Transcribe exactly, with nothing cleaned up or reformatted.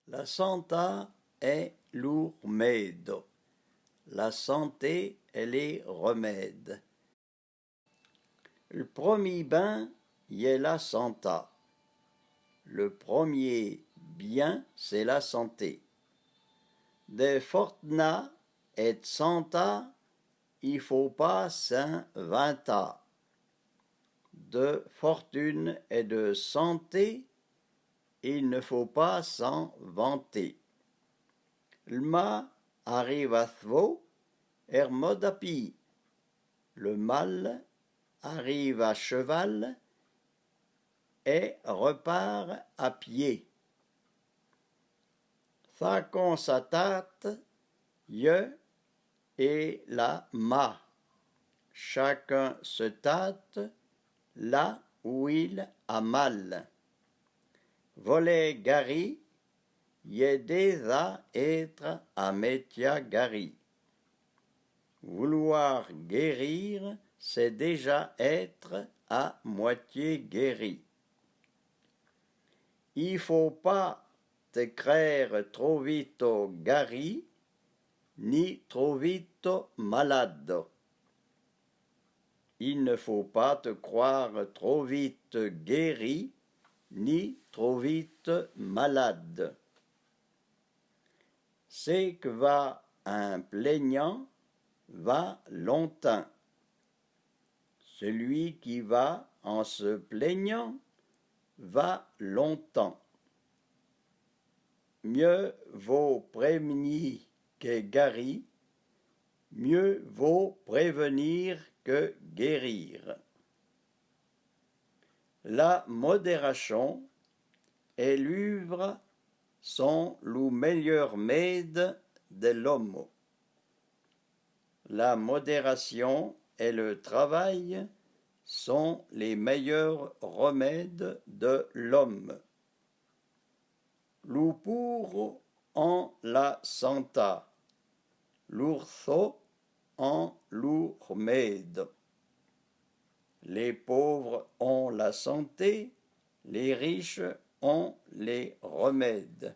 La santâ è lo rmédo. La santé et les remèdes. Le promié bin y è la santâ. Le premier bien, c'est la santé. De fortnâ è de santâ, i fô pâ s'in vantâ. De fortune et de santé, il ne faut pas s'en vanter. Le mâ arive a shvô è rmod a pié. Le mal arrive à cheval et repart à pied. Shâcon sè tâte, yeu è la mâ. Chacun se tâte là où il a mal. Volè gari, y è déza étre a mètia gari. Vouloir guérir, c'est déjà être à moitié guéri. I fô pâ te crêre trô vito gari, ni trô vito malado. Il ne faut pas te croire trop vite guéri, ni trop vite malade. Sé que va in pleignant va lontin. Celui qui va en se plaignant va longtemps. Mié vô prévni que gari, mieux vaut prévenir que guérir. La modérachon è l'uvra son lo mèlyeu rméde de l'omo. La modération et le travail sont les meilleurs remèdes de l'homme. Lo pouro on la santâ, lo rso on lo rmédo. Les pauvres ont la santé, les riches ont les remèdes.